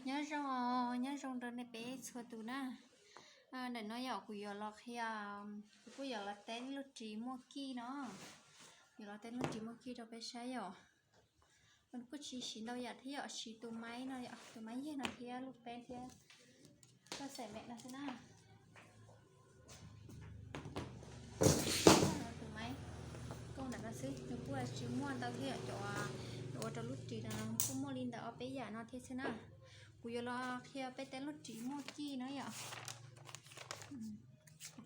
Nyob zoo, nyob zoo rau nej peb txhua tus na. Ntawm no yog kuv yuav los qhia, kuv kuj yuav los teb lub ris muaj kij no. Yuav los teb lub ris muaj kij rau peb saib yom. Kuj tsis siv ntau yam thiab yom, siv tus maib no yom, tus maib yeg no thiab lub peb thiab txoj xaim mem no xwb na. Tus maib koj ntawm no xwb, nws kuj tsis muaj ntau thiab yom, cov ua rau lub ris no kuj muaj li ntawm ob peb yam no thiab xwb na. Kuv yuav los qhia peb teb lub ris muaj kij no yom.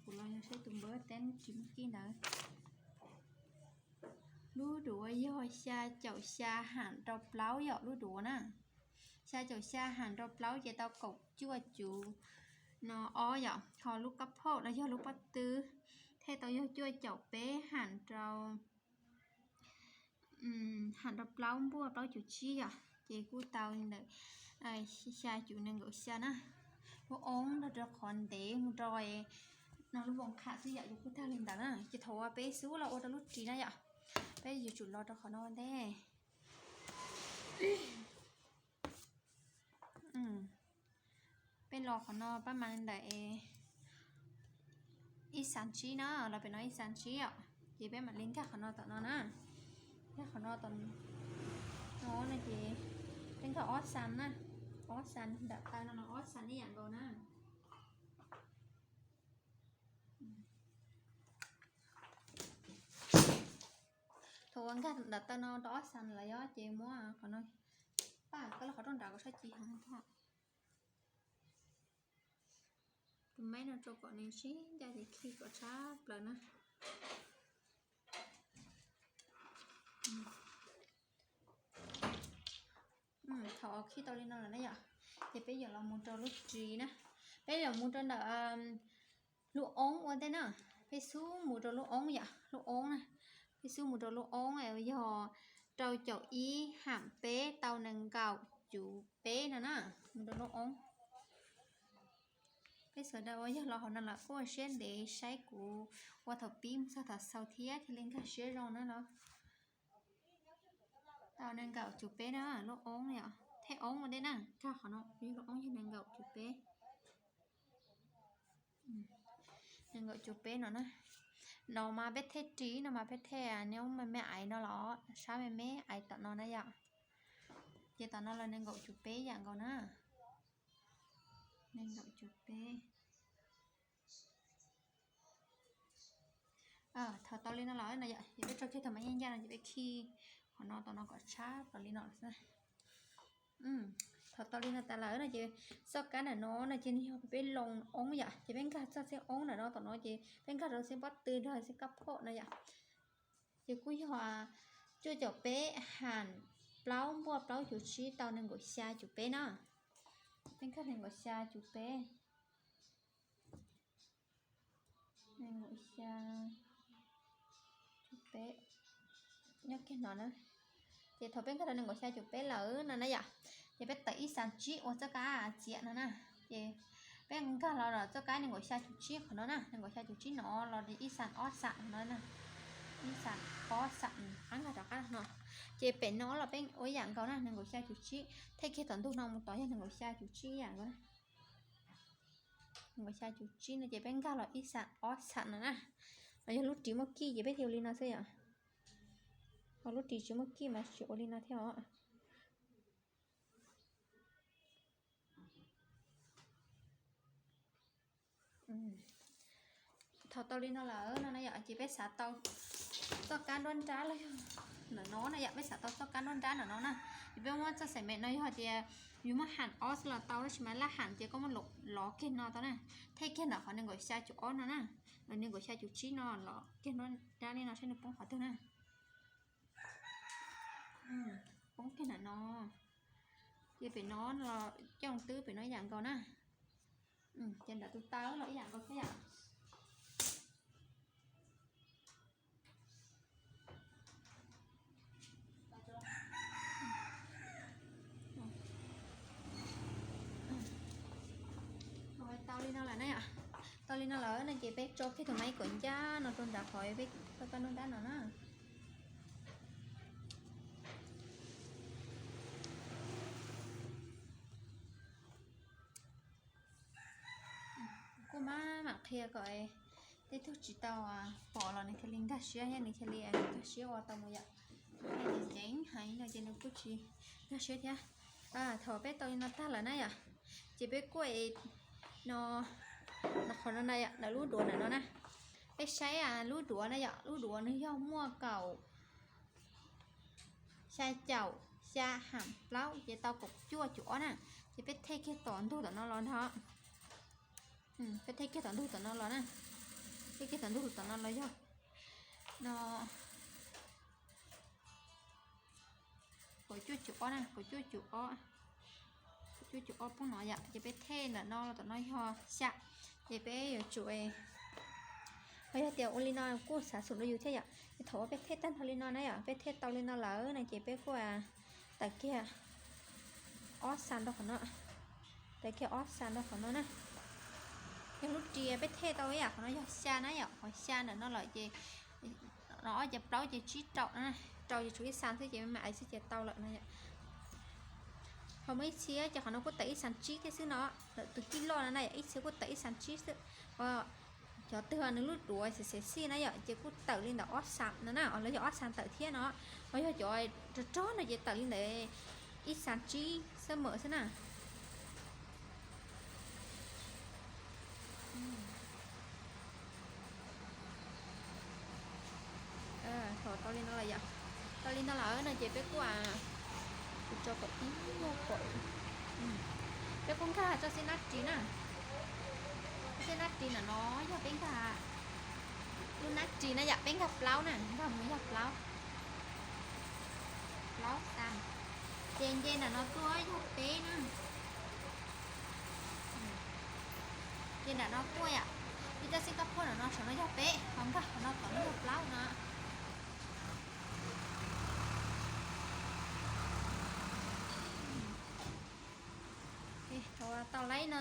Kuv los yog saib tus npawb teb lub ris muaj kij ntawd. Lub duav yog xya caum xya ham rau plaub yom, lub duav na. Xya caum xya ham rau plaub ces tau kaum cuaj cuv no ob yom, ho lub kab phauj los yog lub pob tw thiaj tau yog cuaj caum peb ham rau, ham rau plaub npuaj plaub cuv tsib yom, ces kuj tau li ntawm xya cuv nees nkaum xya na. Lub oob nrog rau qhov ntev mus rau no lub voos qham xwb yom, ces kuj tag li ntawd na. Ces thaum uas peb xub los ua rau lub ris na yom, peb yuav tsum los rau qhov no ua ntej. Peb los qhov no pab mas li ntawm ib xas tsib na, los pem no ib xas tsib yom, ces peb mam li nkag qhov no tom no na. Nkag qhov no tom no no ces peb nkag ob xas na, ob xas nram taw no no ob xas ib yam nkaus na. Thaum uas nkag nram taw no rau ob xas lawm yom, ces muab qhov no pab koj lub qhov rooj nrad kom txhob ci heev ntag. Tus maib no rau kom nws sib ncaj ces khi kom tshab plaws na. Thaum khi tau li no lawm na yom, ces peb yuav los mus rau lub ris na. Peb yuav mus rau ntawm lub oob ua ntej na. Peb xub mus rau lub oob yom, lub oob na. Peb xub mus rau lub oob yog rau caum ib ham peb tau nees nkaum cuv peb no na. Mus rau lub oob. Peb sawv daws uas yog los hauv no lawm kuj ua siab ntev saib kuv ua thaum pib mus txog thaum xaus thiab thiaj li nkag siab zoo na los. Tau nees nkaum cuv peb na, lub oob yom, thej oob ua ntej na, nkag qhov no, yog lub oob yog nees nkaum cuv peb. Nees nkaum cuv peb no na. No mas peb thej ris no mas peb thej nyob me me aiv no los sab me me aiv tom no na yom. Ces tom no los nees nkaum cuv peb yam nkaus na. Nees nkaum cuv peb. Thaum tau li no lawm no yom, ces peb tso kiag thaum mas yeej ncaj no ces peb khi qhov no tom no kom tshab plaws li no xwb. Thaum tau li no tas lawm no ces txoj kab ntawm no no ces nws yog peb loo oob yom, ces peb nkag txoj xeeb oob ntawm no tom no ces peb nkag rau xeeb pob tw nrog xeeb kab phom no yom. Ces kuj yog cuaj caum peb ham plaub npuaj plaub cuv tsib tau nees nkaum xya cuv peb na. Peb nkag nees nkaum xya cuv peb. Nees nkaum xya cuv peb nyob kiag no na. Ces thaum peb nkag rau nees nkaum xya cuv peb lawm no na yom, ces peb tawm ib xas tsib ua txoj kab txiav no na. Ces peb nkag los txoj kab nees nkaum xya cuv tsib qhov no na, nees nkaum xya cuv tsib no los ib xas ob xam no na. Ib xas ob xam, qab nkag rov qab no. Ces pem no los peb ua ib yam nkaus na, nees nkaum xya cuv tsib, thej kiag tom ntug no mus tod yog nees nkaum xya cuv tsib ib yam nkaus na. Nees nkaum xya cuv tsib no ces peb nkag los ib xam ob xam no na. Mas yog lub ris muaj kij ces peb thiaj ua li no xwb yom. Ho lub ris tsis muaj kij mas tsis ua li no thiab os. Thaum tau li no lawm no na yom, ces peb xav tau txoj kab nruab nrab los yog ntawm no na yom, peb xav tau txoj kab nruab nrab ntawm no na. Ces peb muab txoj xaim mem no yog tias yus muab ham ob xwb los tau, tab sis mas laj ham ces koj muab lov kiag no tau na. Thej kiag ntawm qhov nees nkaum xya cuv ob no na, nees nkaum xya cuv tsib no los kiag nruab nrab li no saib nws poob qhov twg na. Poob kiag ntawm no. Ces pem no los coj twb pem no ib yam nkaus na. Ces ntawm tus taw los ib yam nkaus thiab yom. Tau li no lawm na yom. Tau li no lawm no ces peb tso kiag tus maib kom ncaj no rau nrad qhov peb tau nruab nrab no na. Maj mam qhia kom tej tug tsis tau pom los nws thiaj li nkag siab thiab nws thiaj li nkag siab ua tau mus yom. Nws ceev heev no ces nws kuj tsis nkag siab thiab. Thaum peb tau li no tag lawm na yom, ces peb kuj no, qhov no na yom, ntawm lub duav ntawm no na, peb saib lub duav na yom, lub duav nws yog muaj kaum, xya caum, xya ham plaub ces tau kaum cuaj cum ob na. Ces peb thej kiag tom ntug tom no los ntag. Peb thej kiag tom ntug tom no los na, thej kiag tom ntug tom no los yog no kaum cuaj cum ob na, kaum cuaj cum ob, kaum cuaj cum ob poob no yom. Ces peb thej ntawm no los tom no yog xya. Ces peb yuav tsum, ho yog tias ua li no kuj xav xum rau yus thiab yom. Ces thaum uas peb thej tag nrho li no na yom, peb thej tau li no lawm no ces peb kuj tawm kiag ob xas rau qhov no, tawm kiag ob xas rau qhov no na. Yog lub ris peb thej tau ib yam qhov no yog xya na yom, qhov xya ntawm no lawm ces no ob ces plaub ces tsib rau, rau ces tshuav ib xas xwb ces mam xwb ces tau lawm no yom. Ho muaj ib txhia ces qhov no kuj tawm ib xas tsib thiab xwb no, lawm tus tij loj no na yom, ib txhia kuj tawm ib xas tsib xwb. Cov twg nws lub duav xim xim xij na yom ces kuj tawm li ntawm ob xas no na, los yog ob xas tawm thiab no. Ho yog cov rog rog no ces tawm li ntawm ib xas tsib xwb mam xwb na. Thaum tau li no lawm yom, tau li no lawm no ces peb kuj, kuv tso kom ib nyuag pom, peb kuj nkag txoj xib nab ris na. Txoj xib nab ris ntawm no yog peb nkag, lub nab ris na yom, peb nkag plaub na, nkag mus yog plaub, plaub xas. Ces nce ntawm no tuaj yog peb na. Ces nram no tuaj yom, ib txoj xib kab phuaj nram no saum no yog peb, ho nkag qhov no tom no yog plaub no. Thaum tau laib no,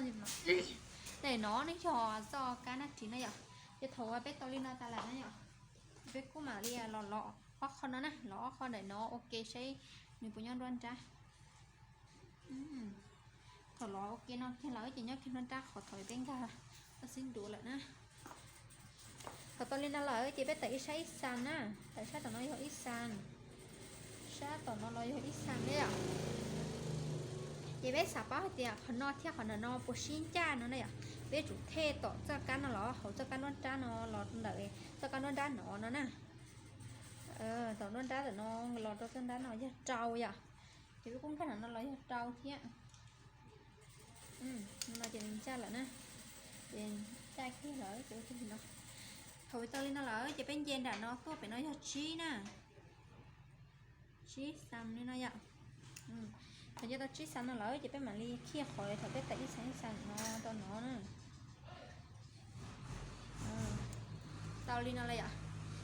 daim no nws yog txoj kab nab ris na yom. Ces thaum uas peb tau li no tas lawm na yom, peb kuj mam li los lov ob qho no na, lov ob qho ntawm no ua ke saib nws puas nyob nruab nrab. Thaum lov ua ke no kiag lawm ces nyob kiag nruab nrab qhov thaum peb nkag txoj xib nduav lawm na. Thaum tau li no lawm ces peb tawm ib sab ib xas na, tawm sab tom no yog ib xas, sab tom no los yog ib xas thiab yom. Ces peb xav paub hais tias qhov no thiab qhov ntawm no puas sib ncaj no na yom, peb tsum thej tom txoj kab no los hauv txoj kab nruab nrab no los ntawm txoj kab nruab nrab no no na. Tom nruab nrab ntawm no los rau txoj nrab no yog rau yom, ces peb kuj nkag ntawm no los yog rau thiab. No ces nws ncaj lawm na, ces ncaj kiag lawm ces ua li no. Thaum tau li no lawm ces peb nce nram no tuaj pem no yog tsib na, tsib xas li no yom. Thaum nce tau tsib xas no lawm ces peb mam li khij qhov thaum peb tawm ib xas ib xas no rau no na. Tau li no lawm yom,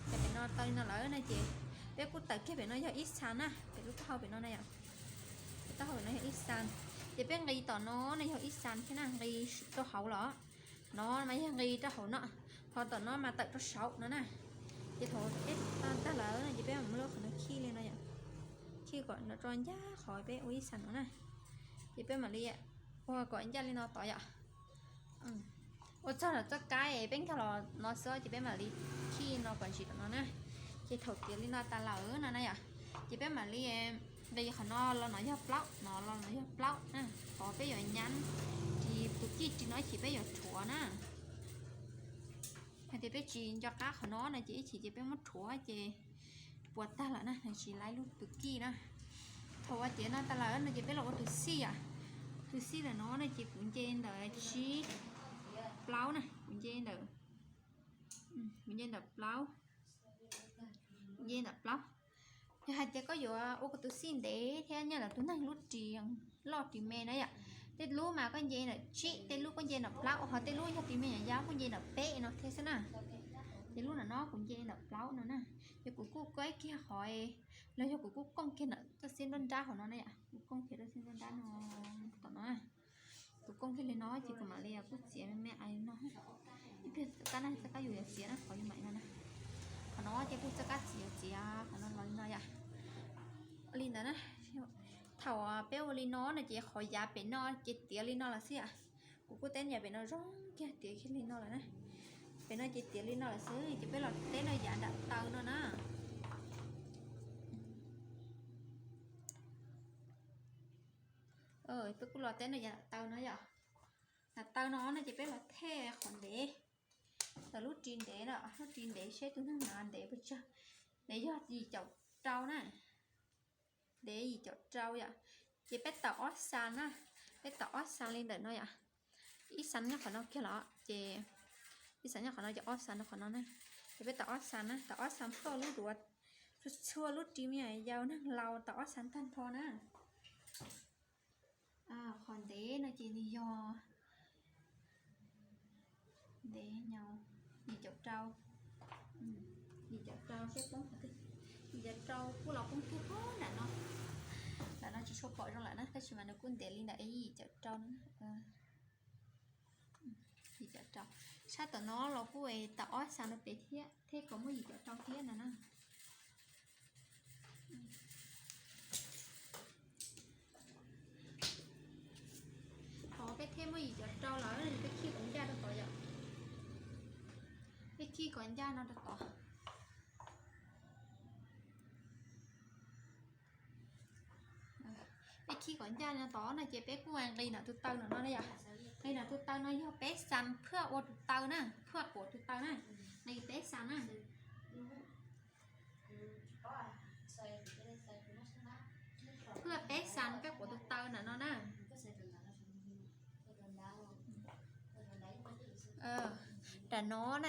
ces pem no tau li no lawm na ces peb kuj tawm kiag pem no yog ib xas na, pem lub taub hau pem no na yom. Lub taub hau pem no yog ib xas, ces peb nqis tom no na yog ib xas thiab na, nqis rau hauv los no mas yog nqis rau hauv no, ho tom no mas tawm rau saud no na. Ces thaum peb tag lawm no ces peb mam muab lub qhov no khij li no yom, khij kom nws rau ncaj qhov peb ua ib xas no na. Ces peb mam li ua kom ncaj li no tod yom. Ua txog lawm txoj kab peb nkag los no xwb ces peb mam li khij no kom ntsim tom no na. Ces thaum tiav li no tas lawm no na yom, ces peb mam li nqis qhov no los no yog plaub, no los no yog plaub na. Qhov peb yuav nyab ris tus kij ris no ib chim peb yuav rhuav na. Hais tias peb tsis nco qab qhov no no ces ib chim ces peb muab rhuav ces puas tag lawm na, tsis laib lub tus kij na. Thaum ua tiav no tas lawm no ces peb los ua tus xij yom. Tus xij ntawm no no ces kuv nce ntawm tsib, plaub na, kuv nce ntawm, kuv nce ntawm plaub, nce ntawm plaub. Yog hais tias koj yuav ua koj tus xij ntev thiab nyob ntawm tus neeg lub ris loj ris me na yom, tej lub mas koj nce ntawm tsib, tej lub koj nce ntawm plaub, ho tej lub yog ris me nyuam yaus kuj nce ntawm peb no thiab xwb na. Ces lub ntawm no kuv nce ntawm plaub no na. Ces kuv kuj kob kiag qhov, los yog kuv kuj kooj kiag ntawm txoj xib nruab nrab hauv no na yom, kuv kooj kiag txoj xib nruab nrab no tom no. Kuv kooj kiag li no ces kuv mam li kuj txiav me me li no. Ib pliag txoj kab no txoj kab yus yuav txiav na, qhov yus mam no na. Qhov no ces kuj txoj kab txiav yuav txiav qhov no los li no yom. Li ntawd na. Thaum peb ua li no no ces qhov yav pem no ces tiav li no lawm xwb yom. Kuv kuj teb yam pem no zoo kiag tiav kiag li no lawm na. Pem no ces tiav li no lawm xwb ces peb los teb no yav nram taw no na. Peb kuj los teb no yav nram taw no yom. Nram taw no no ces peb los thej qhov ntev, tawm lub ris ntev na, lub ris ntev seb tus neeg no ntev puas tsawg. Ntev yog yim caum rau na. Ntev yim caum rau yom. Ces peb tawm ob xas na, peb tawm ob xas li ntawm no yom. Ib xas nyob qhov no kiag los ces, ib xas nyob qhov no ces ob xas rau qhov no na. Ces peb tawm ob xas na, tawm ob xas phaj lub duav, txhua lub ris me nyuam yaus neeg laus tawm ob xas tag nrho na. Qhov ntev no ces nws yog ntev nyav yim caum rau, yim caum rau seb poob qhov twg. Yim caum rau kuj los poob kiag puag nram no. Nram no tsis tshua pom zoo lawm na, tab sis mas nws kuj ntev li ntawm yim caum rau na. Yim caum rau. Sab tom no los kuj tawm ob xas rau pem thiab, thej kom muaj yim caum rau thiab no na. Qhov peb thej muaj yim caum rau lawm, peb khij kom ncaj rau tod yom. Peb khij kom ncaj no rau tod. Peb khij kom ncaj no tod no ces peb kuj nqis nram tus taw no no na yom. Nqis nram tus taw no yog peb xas phaj ua tus taw na, phaj quav tus taw na. Nqis peb xas na. Phaj peb xas peb quav tus taw nram no na. Nram no na,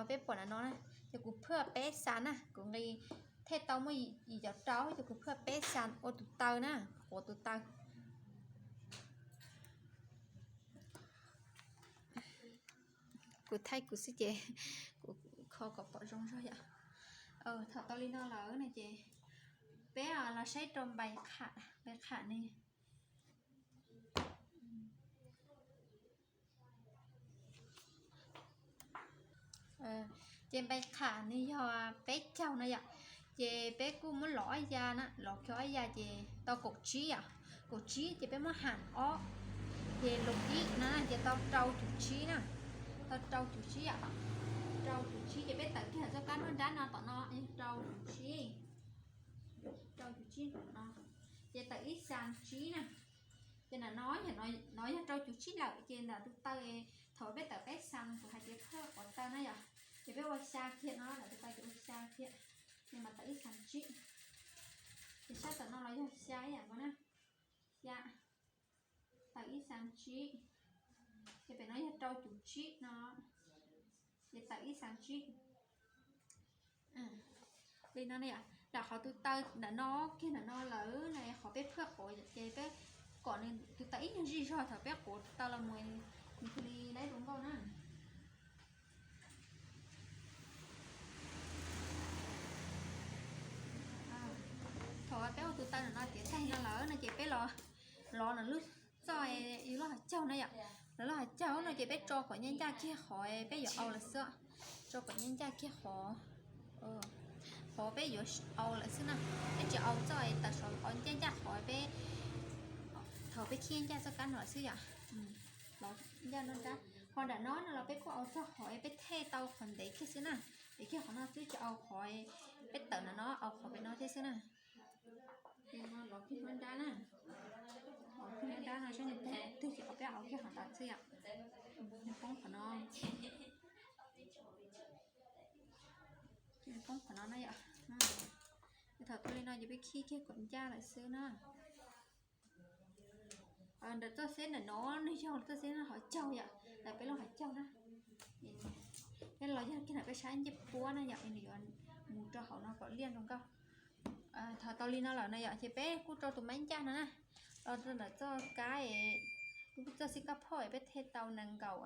peb pom nram no na, ces kuv phaj peb xas na, kuv nqis thej tau muaj yim caum rau ces kuv phaj peb xas ua tus taw na, quav tus taw. Kuv thaij kuv xwb ces kuv kho kom pom zoo zog yom. Thaum tau li no lawm no ces peb los saib rau npai qham, npai qham ne. Ces npai qham nws yog peb caug no yom. Ces peb kuj muab lov ob ya na, lov kiag ob ya ces tau kaum tsib yom. Kaum tsib ces peb muab ham ob, ces lub ib no ces tau rau cum tsib na. Tau rau cum tsib yom. Rau cum tsib ces peb tawm kiag txoj kab nruab nrab no tom no yog rau cum tsib. Rau cum tsib no, ces tawm ib xas tsib na. Ces nram no, no yog rau cum tsib lawm ces nram tus taw, thaum peb tawm peb xas no kuv hais tias phaj quav taw na yom, ces peb ua xya kiag no, nram tus taw ces ua xya kiag, ces mas tawm ib xas tsib. Ces sab tom no los yog xya ib yam nkaus na, xya, tawm ib xas tsib. Ces pem no yog rau cum tsib no, ces tawm ib xas tsib. Li no na yom, nram qhov tus taw nram no kiag nram no lawm na, qhov peb phaj quav ces peb kom nws tus taw ib nyuag zij zog thaum peb quav tus taw los mus, nws thiaj li laib zoo nkauj na. Thaum peb ua tus taw nram no tiav tag no lawm no ces peb los, los nram lub txoj, yus lub hav caug na yom, nram lub hav caug no ces peb tso kom ncaj ncaj kiag qhov peb yuav au lawm xwb, tso kom ncaj ncaj kiag qhov, qhov peb yuav au lawm xwb na. Peb tsis au txoj tawm saud, au ncaj ncaj qhov peb, thaum peb khij ncaj txoj kab no lawm xwb yom. Los ncaj nruab nrab, ho nram no no los peb kuj au txog qhov peb thej tau qhov ntev kiag xwb na, ntev kiag qhov no xwb, tsis au qhov peb tawm nram no, au qhov pem no thiab xwb na. Los kiag nruab nrab na, los kiag nruab nrab no saib nws tag twg ces peb au kiag qhov ntawd xwb yom. Nws poob qhov no, nws poob qhov no na yom. Thaum tau li no ces peb khij kiag kom ncaj lawm xwb na. Ntawm txoj xeb ntawm no nws yog txoj xeb hauv caug yom, ntawm peb lub hauv caug na. Peb los yog kiag ntawm peb sab ncej puab na yom, nws yuav mus rau hauv no kom liaj zoo nkauj. Thaum tau li no lawm no yom, ces peb kuj rau tus maib ncaj no na, los rau ntawm txoj kab, lub txoj xib kab phoj peb thej tau nees nkaum,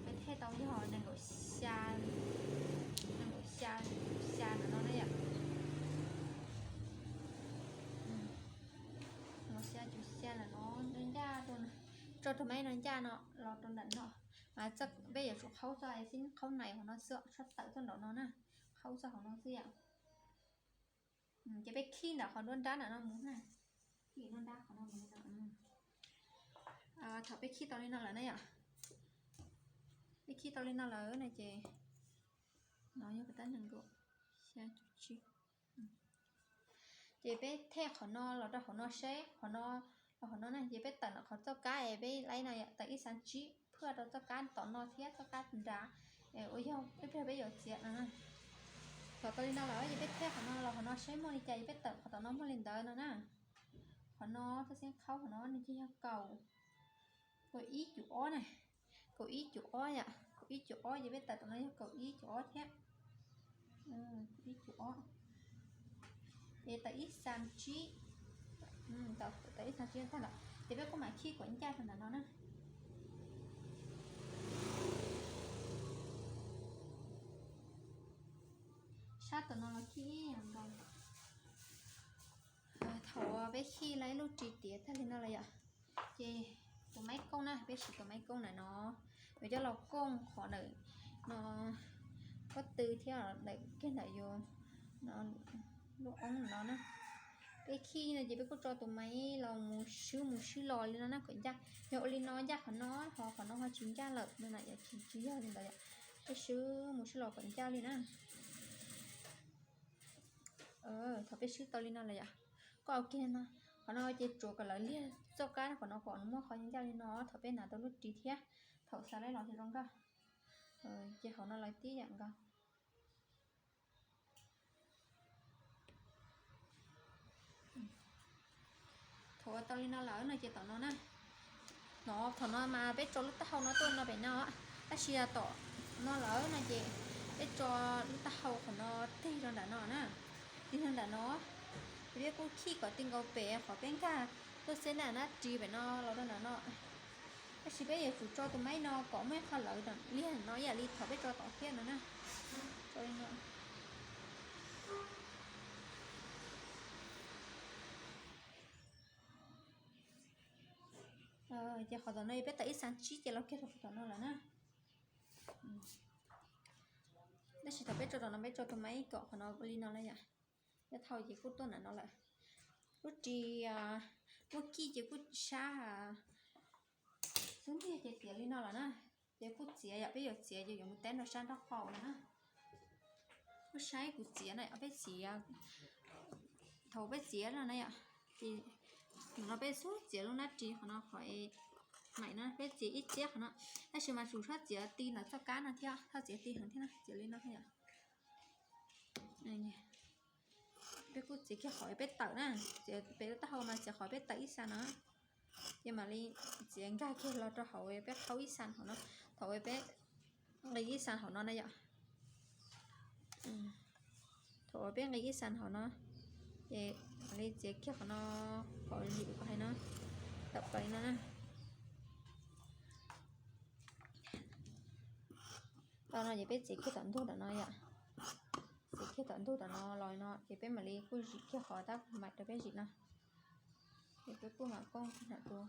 peb thej tau yog nees nkaum xya, nees nkaum xya, xya ntawm no na yom. Nees nkaum xya cum xya ntawm no ncaj, tso tus maib no ncaj no los rau ntawm no. Mas peb yuav tsum qhaub txoj xib khaub nais hauv no xwb, txhob tawm txoj nraum no na, qhaub txoj hauv no xwb yom. Ces peb khij ntawm qhov nruab nrab ntawm no mus na, khij nruab nrab qhov no mus. Thaum peb khij tau li no lawm na yom, peb khij tau li no lawm no ces, no yog tab nees nkaum xya caum tsib. Ces peb thej qhov no los rau hauv no seb, qhov no los hauv no na, ces peb tawm ntawm qhov txoj kab es peb laib no yom, tawm ib xas tsib phaj rau txoj kab tom no thiab txoj kab nrad, uas yog ib pliag peb yuav txiav no na. Thaum tau li no lawm ces peb thej qhov no los hauv no seb muaj li cas, ces peb tawm qhov tom no muaj li ntawd no na. Qhov no txoj xeeb qhaub qhov no nws ces yog kaum, kaum ib cum ob na, kaum ib cum ob yom, kaum ib cum ob ces peb tawm tom no yog kaum ib cum ob thiab. Ib cum ob, ces tawm ib xas tsib, tawm ib xas tsib tag lawm ces peb kuj mam khij kom ncaj rau ntawm no na. Sab tom no los khij ib yam nkaus. Thaum peb khij lawm ib lub ris tiav tag li no lawm yom, ces tus maiv koob na, peb siv tus maiv koob ntawm no, yuav coj los koob qhov ntawm no pob tw thiab ntawm kiag ntawm yus lub oob no na. Peb khij no ces peb kuj tso tus maiv los mus swb mus swb los li no na kom ncaj. Yog ua li no ncaj qhov no, ho qhov no ho tsis ncaj lawm no na, yog tsis, tsis yog li ntawd yom. Peb swb mus swb los kom ncaj li na. Thaum peb swb tau li no lawm yom, koj ua kiag no, qhov no ces tsuav kom lawv liag txoj kab qhov no kom muaj qhov ncaj li no thaum peb hnav tau lub ris thiab thaum xa laib los thiaj zoo nkauj. Ces hauv no lawv tib yam nkaus. Thaum ua tau li no lawm no ces tom no na, no thaum no mas peb tso lub taub hau no tuaj no pem no, tab sis tom no lawm no ces peb tso lub taub hau qhov no tig rau nram no na, tig rau nram no, ces peb kuj khij kom ti nkaus pem qhov peb nkag tuaj xeb nab ris pem no los rau nram no. Tab sis peb yuav tsum tso tus maiv no kom muaj ib qho lawv liag no ib yam li thaum peb tso tom thiab no na. Tso li no. Ces qhov tom no yog peb tawm ib xas tsib ces los kiag rau qhov tom no lawm na. Tab sis thaum peb tso tom no peb tso tus maiv kom qhov no li no na yom. Yog thaum ces kuj tuaj nram no lawm. Lub ris muaj kij ces kuj sab xub ntiag ces txiav li no lawm na. Ces kuj txiav yom, peb yuav txiav ces yuav mus teb nrog sab nraub qaum no na. Kuj saib kuv txiav na, peb txiav, thaum peb txiav no na yom, ces no peb xub txiav lub nab ris qhov no qhov maim no peb txiav ib txiab qhov no, tab sis mas tsum txhob txiav ti ntawm txoj kab no thiab, txhob txiav ti heev thiab na, txiav li no yom. Peb kuj txiav kiag qhov peb tawm na, txiav pem lub taub hau mas txiav qhov peb tawm ib xas no, ces mam li txiav nkag kiag los rau hauv peb qhaub ib xas hauv no, thaum peb nqis ib xas hauv no na yom. Thaum peb nqis ib xas hauv no, ces mam li txiav kiag qhov no, qhov yim ko hais no, tawm plaws li no na. Tau no ces peb txiav kiag tom ntug tom no yom. Txiav kiag tom ntug tom no los no ces peb mam li kuj zim kiag qhov tab maim rau peb zim no. Ces peb kuj mam koob kiag nram tus,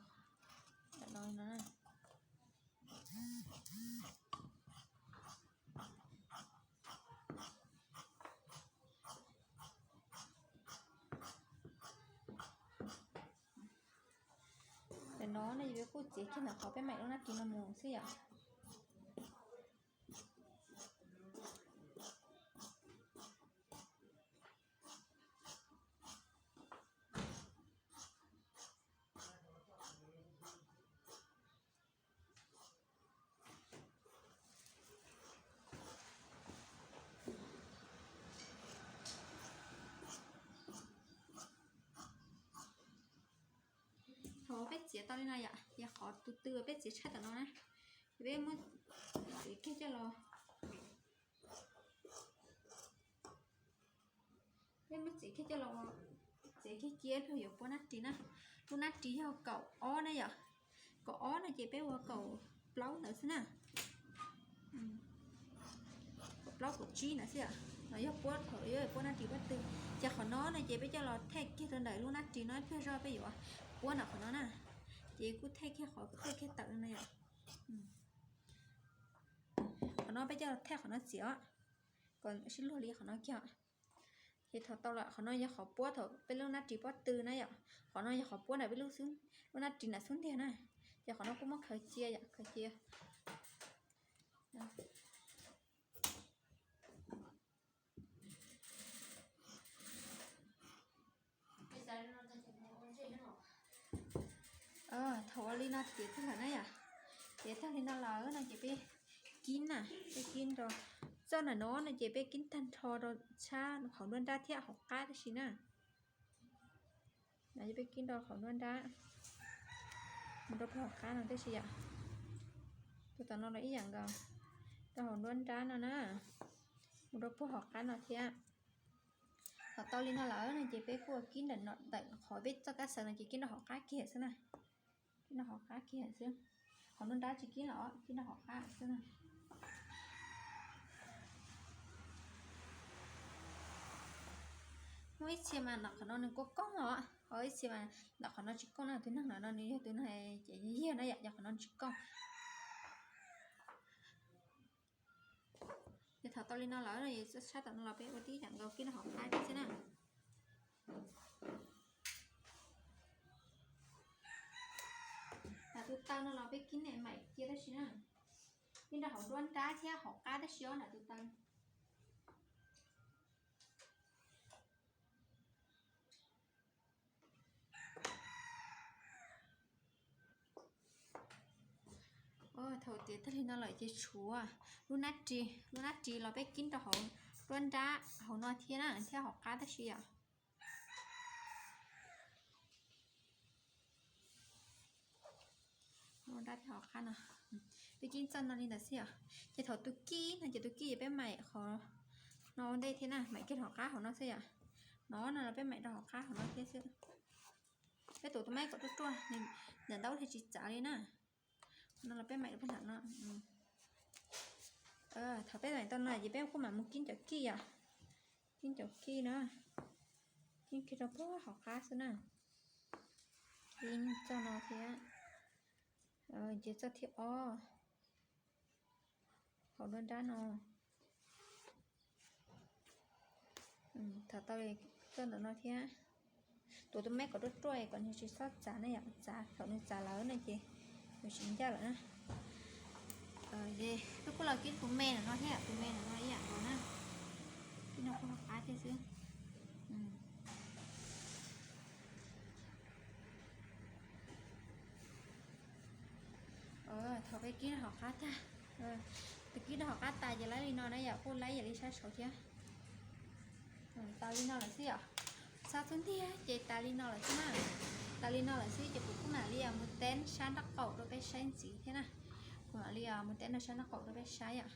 nram no no na. Ntawm no ne yus kuj txiav kiag ntawm qhov peb maim lub nab ris no mus xwb yom. Thaum peb txiav tau li no yom, ces qhov tus tw peb txiav tshaib tom no na, ces peb muab txiav kiag coj los, peb muab txiav kiag coj los, txiav kiag cia ib pliag yuav puab nab ris na. Lub nab ris yog kaum ob na yom, kaum ob no ces peb ua kaum plaub ntawd xwb na. Kaum plaub kaum tsib ntawd xwb yom, no yog puab thaum yuav puab nab ris pob tw. Ces qhov no no ces peb coj los thej kiag rau ntawm lub nab ris no ib pliag zog peb yuav puab ntawm qhov no na. Ces kuj thej kiag qhov thej kiag tawm no yom. Qhov no peb coj los thej qhov no txiav, kom sib luag li qhov no kiag. Ces thaum tau lawm qhov no yog qhov puab thaum peb lub nab ris pob tw na yom, qhov no yog qhov puab ntawm peb lub xub, lub nab ris nram xub ntiag na. Ces qhov no kuj muab khaws cia yom, khaws cia. Thaum ua li no tiav tag lawm na yom, tiav tag li no lawm no ces peb kib na, peb kib nrog, txoj ntawm no no ces peb kib tag nrho rau tshab hauv nruab nrab thiab hauv qab tab sis na. Peb kib nrog hauv nruab nrab, mus rau puag hauv qab no tib si yom. Tus tom no los ib yam nkaus, rau hauv nruab nrab no na, mus rau puag hauv qab no thiab. Thaum tau li no lawm no ces peb kuj ua kib ntawm no, ntawm qhov peb txoj kab xaws no ces kib nrog hauv qab kiag xwb na. Kib nrog hauv qab kiag xwb, hauv nruab nrab tsis kib los kib nrog hauv qab xwb na. Muaj ib txhia mas ntawm qhov no nws kuj kooj os, ho ib txhia mas ntawm qhov no tsis kooj na. Tus neeg no no nws yog tus neeg ces yog na yom, yog qhov no tsis kooj. Ces thaum tau li no lawm no es txoj sab tom no los peb ua tib yam nkaus kib nrog hauv qab thiab xwb na. Nram tus taw no los peb kib maim cia tab sis na, kib nrog hauv nruab nrab thiab hauv qab tab sis os nram tus taw. Thaum tiav tag li no lawm ces tshuav lub nab ris, lub nab ris los peb kib rau hauv nruab nrab hauv no thiab na, thiab hauv qab tab sis yom. Nruab nrab thiab hauv qab no, peb kib txoj no li ntawd xwb yom. Ces thaum tus kij no ces tus kij peb maim qhov no ua ntej thiab na, maim kiag hauv qab hauv no xwb yom. No no los peb maim rau hauv qab hauv no thiab xwb. Peb tuav tus maib kom ruaj ruaj, ntawm ntaub thiaj tsis txav li na. No los peb maim rau puag nram no. Thaum peb maim tau no ces peb kuj mam mus kib cov kij yom. Kib cov kij na, kib kiag rau puag hauv qab xwb na. Kib txoj no thiab, ces txoj thib ob hauv nruab nrab no. Thaum tau li txoj ntawm no thiab, tuav tus maib kom ruaj ruaj kom nws tsis txhob txav na yom, txav thaum nws txav lawm no ces nws tsis ncaj lawm na. Peb kuj los kib tus me ntawm no thiab, tus me ntawm no ib yam nkaus na, kib nrog puag hauv qab thiab xwb. Thaum peb kib nrog hauv qab tag, tus kib nrog hauv qab tas ces laib li no na yom, kuj laib yam li sab saud thiab. Tas li no lawm xwb yom. Txhob txub ntiag ces tas li no lawm xwb na. Tas li no lawm xwb ces kuv kuj mam li mus teb sab nraub qaum rau peb saib ntxiv thiab na. Kuv mam li mus teb nrog sab nraub qaum rau peb saib yom.